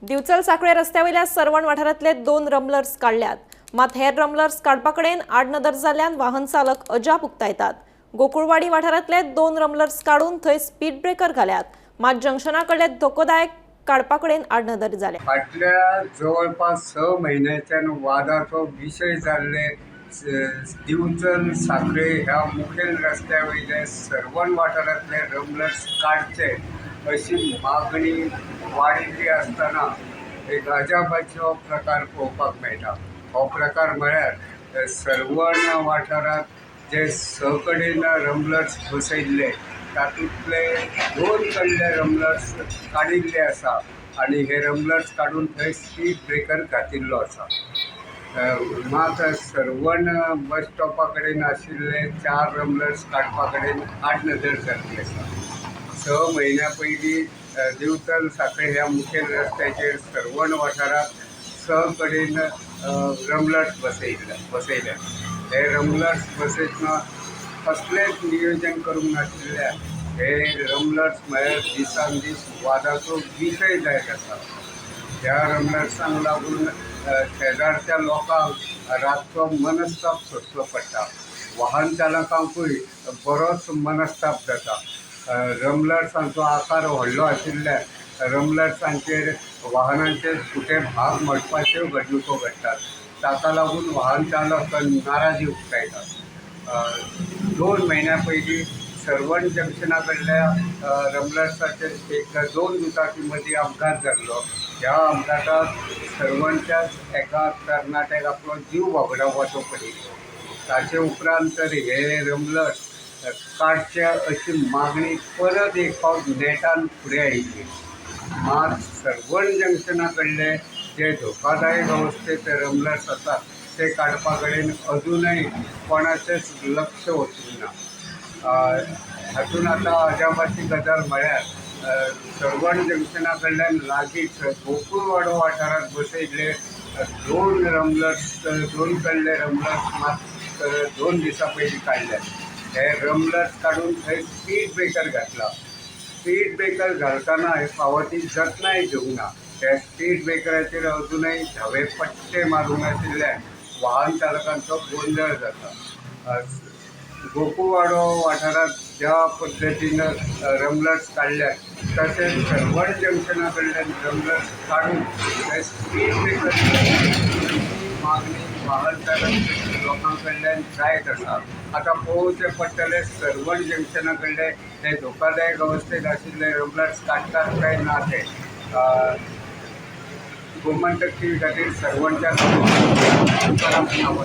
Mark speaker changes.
Speaker 1: दिवचल सांखळे रस्त्या वयल्या सर्वण वाठारांतले 2 रमलर्स काडल्यात. मात हेर रमलर्स काडपा कडेन आडनदर जाल्ल्यान वाहन चालक अजाप उक्तायतात. गोकुळवाडी वाठारांतले 2 रमलर्स काडून थंय स्पीड ब्रेकर घाल्यात. मात जंक्शना कडले धोकोदायक काडपा कडेन आडनदर जाल्या.
Speaker 2: फाटल्या जवळपास 6 म्हयन्याच्यान वादाचो विशय जाल्ले दिवचल सांखळे ह्या मुखेल रस्त्या वयले सर्वण वाठारांतले रमलर्स काडचे अशी मागणी वाडिल्ली आसतना एक अजापाचो प्रकार पळोवपाक मेळटा. हो प्रकार म्हळ्यार सर्वण वाठारांत जे 6 कडेन रमलर्स बसयल्ले तातूंतले 2 कडले रमलर्स काडिल्ले आसा आनी हे रमलर्स काडून थंय स्पीड ब्रेकर घातिल्लो आसा. मात सर्वण बस स्टॉपा कडेन आशिल्ले 4 रमलर्स काडपा कडेन आडनदर जाल्ली आसा. 6 म्हयन्या पयलीं दिवचल सांखळे ह्या मुखेल रस्त्याचेर सर्वण वाठारांत 6 कडेन रमलर्स बसयल्या. हे रमलर्स बसयतना कसलेंच नियोजन करूंक नाशिल्ल्यान हे रमलर्स म्हळ्यार दिसान दीस वादाचो विशय जायत आसा. ह्या रमलर्सांक लागून शेजारच्या लोकांक रातचो मनस्ताप सोंसचो पडटा. वाहन चालकांकूय बरोच मनस्ताप जाता. रमलर्सांचो आकार व्हडलो आशिल्ल्यान रमलर्सांचेर वाहनांचे सुटे भाग मोडपाच्यो घडणुको घडटात. ताका लागून वाहन चालक नाराजी उक्तायतात. 2 म्हयन्या पयलीं सर्वण जंक्शना कडल्या रमलर्साचेर एक 2 दुचाकी मदीं अपघात जाल्लो. ह्या अपघातांत सर्वणच्याच एका तरणाट्याक आपलो जीव वगडावपाचो पडिल्लो. ताचे उपरांत तर हे रमलर्स काडचे अशी मागणी परत एक फावट नेटान फुडें आयिल्ली. मात सर्वण जंक्शना कडले जे धोकादायक अवस्थेंत रमलर्स आसात ते काडपा कडेन अजुनय कोणाचेंच लक्ष वचूंक ना. हातूंत आतां अजापाची गजाल म्हळ्यार सर्वण जंक्शना कडल्यान लागींच गोकुळवाडो वाठारांत बसयल्ले 2 रमलर्स, 2 कडले रमलर्स मात 2 दिसां पयलीं काडल्यात. हे रमलर्स काडून थंय स्पीड ब्रेकर घातला. स्पीड ब्रेकर घालतना फावो ती जतनाय घेवंक ना. त्या स्पीड ब्रेकराचेर अजुनय धवे पट्टे मारूंक नाशिल्ल्यान वाहन चालकांचो गोंदळ जाता. गोकुळवाडो वाठारांत ज्या पद्दतीन रमलर्स काडल्यात तशेंच सर्वण जंक्शना कडल्यान रमलर्स काडून थंय स्पीड ब्रेकर मागणी वाहन चालक लोकां कडल्यान जायत आसा. आतां पळोवचें पडटलें सर्वण जंक्शना कडले हे धोकादायक अवस्थेंत आशिल्ले रमलर्स काडटात काय ना ते. गोमंतक टीव्ही खातीर सर्वणच्या.